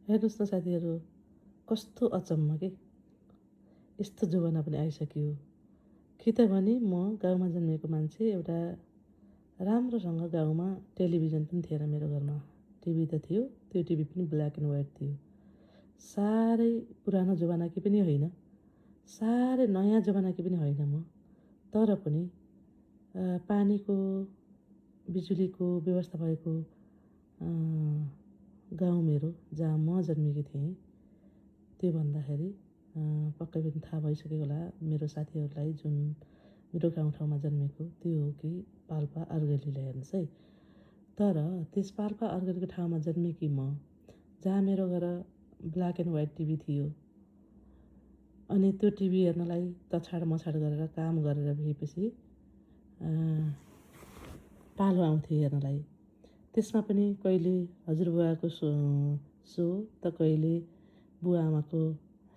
हेर्नुहोस् न साथीहरू, कस्तो अचम्म के यस्तो जमाना पनि आइसक्यो। कि त भने म गाउँमा जन्मेको मान्छे, एउटा राम्रोसँग गाउँमा टेलिभिजन पनि थिएन मेरो घरमा। टिभी त थियो, त्यो टिभी पनि ब्ल्याक एन्ड व्हाइट थियो। साह्रै पुरानो जमानाकी पनि होइन, साह्रै नयाँ जमानाकी पनि होइन म। तर पनि पानीको बिजुलीको व्यवस्था भएको गाउँ मेरो, जहाँ म जन्मेकी थिएँ, त्यो भन्दाखेरि पक्कै पनि थाहा भइसकेको होला मेरो साथीहरूलाई, जुन मेरो गाउँठाउँमा जन्मेको त्यो हो कि पाल्पा अर्गेलीलाई। हेर्नुहोस् है, तर त्यस पाल्पा अर्गेलीको ठाउँमा जन्मेकी म, जहाँ मेरो घर ब्ल्याक एन्ड व्हाइट टिभी थियो, अनि त्यो टिभी हेर्नलाई तछाड मछाड गरेर काम गरेर भएपछि पालो आउँथे हेर्नलाई। त्यसमा पनि कहिले हजुरबुवाको सो त कहिले बुवा आमाको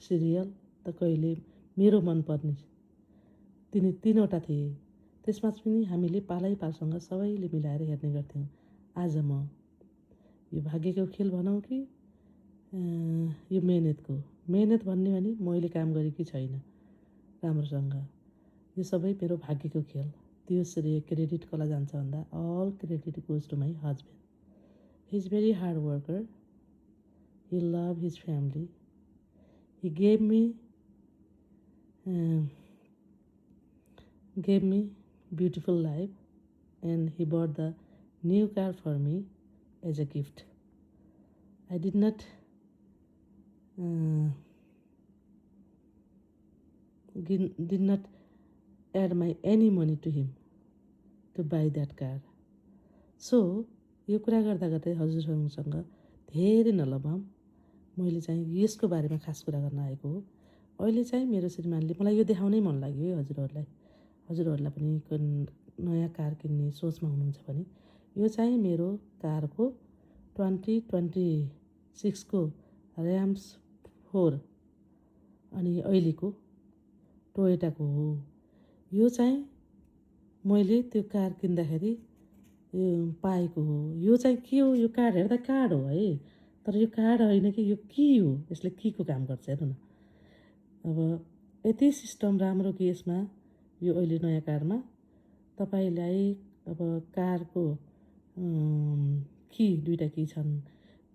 सिरियल त कहिले मेरो मनपर्ने, तीनवटा थिए। त्यसमा पनि हामीले पालैपालसँग सबैले मिलाएर हेर्ने गर्थ्यौँ। आज म यो भाग्यको खेल भनौँ कि यो मेहनत भन्ने भने मैले काम गरेकी छैन राम्रोसँग। यो सबै मेरो भाग्यको खेल। त्यो श्रेय क्रेडिट कसलाई जान्छ भन्दा all credit goes to my husband. He is very hard worker, he love his family, he gave me beautiful life, and he bought the new car for me as a gift. I did not add my any money to him to buy that car. So यो कुरा गर्दा गर्दै हजुरहरूसँग धेरै नलभाम, मैले चाहिँ यसको बारेमा खास कुरा गर्न आएको हो। अहिले चाहिँ मेरो श्रीमानले, मलाई यो देखाउनै मन लाग्यो है हजुरहरूलाई पनि नयाँ कार किन्ने सोचमा हुनुहुन्छ भने, यो चाहिँ मेरो कारको 2026 को ऱ्याम्स 4 अनि अहिलेको टोयोटाको हो। यो चाहिँ मैले त्यो कार किन्दाखेरि पाएको हो। यो चाहिँ के हो? यो कार्ड हेर्दा कार्ड हो है, तर यो कार्ड होइन कि यो की हो। यसले कीको काम गर्छ, हेर्नु न। अब यति सिस्टम राम्रो कि यसमा, यो अहिले नयाँ कारमा तपाईँलाई अब कारको की 2टा की छन्,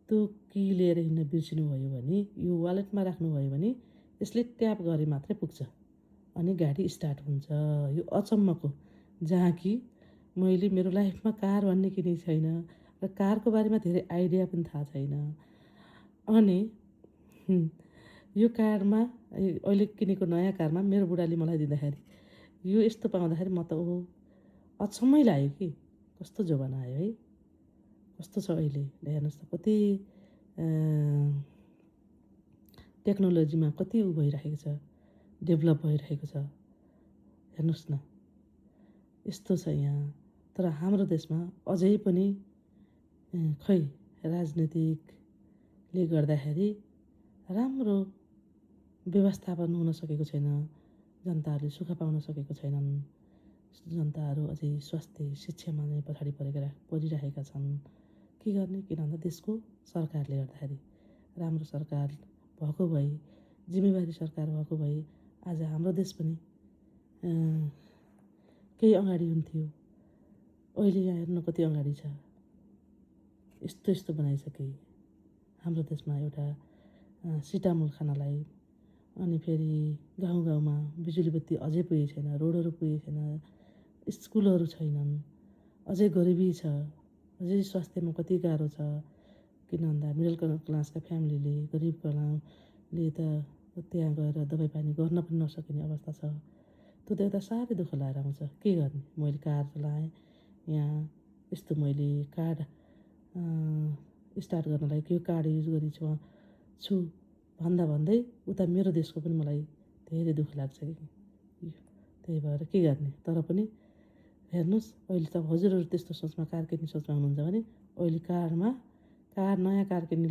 त्यो की लिएर हिँड्न बिर्सिनुभयो भने, यो वालेटमा राख्नुभयो भने यसले ट्याप गरे मात्रै पुग्छ अनि गाडी स्टार्ट हुन्छ। यो अचम्मको, जहाँ कि मैले मेरो लाइफमा कार भन्ने किनेको छैन र कारको बारेमा धेरै आइडिया पनि थाहा छैन। अनि यो कारमा, अहिले किनेको नयाँ कारमा मेरो बुढाले मलाई दिँदाखेरि यो यस्तो पाउँदाखेरि म त अचम्मै लाग्यो कि कस्तो जमाना आयो है, कस्तो छ अहिले। हेर्नुहोस् त, कति टेक्नोलोजीमा कति भइरहेको छ, डेभलप भइरहेको छ। हेर्नुहोस् न, यस्तो छ यहाँ। तर हाम्रो देशमा अझै पनि खै राजनीतिकले गर्दाखेरि राम्रो व्यवस्थापन हुन सकेको छैन, जनताहरूले सुख पाउन सकेको छैनन्। जनताहरू अझै स्वास्थ्य शिक्षामा नै पछाडि परिरहेका छन्। के गर्ने? किन भन्दा देशको सरकारले गर्दाखेरि। राम्रो सरकार भएको भए, जिम्मेवारी सरकार भएको भए आज हाम्रो देश पनि केही अगाडि हुन्थ्यो। अहिले यहाँ हेर्नु कति अगाडि छ। यस्तो बनाइसके हाम्रो देशमा। एउटा सिटामोल खानलाई, अनि फेरि गाउँमा बिजुली बत्ती अझै पुगेको छैन, रोडहरू पुगेको छैन, स्कुलहरू छैनन्, अझै गरिबी छ, अझै स्वास्थ्यमा कति गाह्रो छ। किन भन्दा मिडल क्लासका फ्यामिलीले, गरिबले त त्यहाँ गएर दबाई पानी गर्न पनि नसकिने अवस्था छ। त्यो देख्दा साह्रै दुःख लागेर आउँछ। के गर्ने? मैले कार चलाएँ, यहाँ यस्तो मैले कार्ड स्टार्ट गर्नलाई यो कार्ड युज गरेको छु भन्दै उता मेरो देशको पनि मलाई धेरै दुःख लाग्छ कि। त्यही भएर के गर्ने? तर पनि हेर्नुहोस्, अहिले त हजुरहरू त्यस्तो सोचमा, कार किन्ने सोचमा हुनुहुन्छ भने अहिले नयाँ कार किन्ने